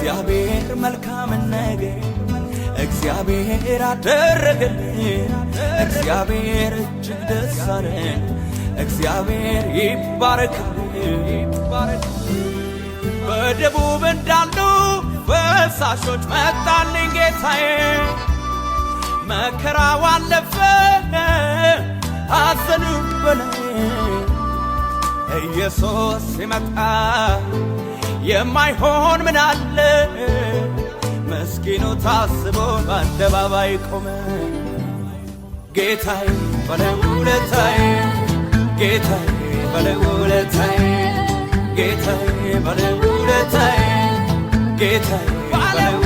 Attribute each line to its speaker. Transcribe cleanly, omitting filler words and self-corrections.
Speaker 1: እግዚአብሔር መልካምን ነገር እግዚአብሔር አደረገልኝ። እግዚአብሔር እጅግ ደስ አለኝ። እግዚአብሔር ይባረክልኝ። በደቡብ እንዳሉ ፈሳሾች መጣልኝ ጌታዬ። መከራው አለፈ፣ ሐዘኑ በላይ። ኢየሱስ ሲመጣ የማይሆን ምን አለ? ምስኪኑ ታስቦ በአደባባይ ቆመ። ጌታዬ ባለውለታዬ፣ ጌታዬ ባለውለታዬ፣ ጌታዬ ባለውለታዬ፣ ጌታዬ ባለውለታዬ።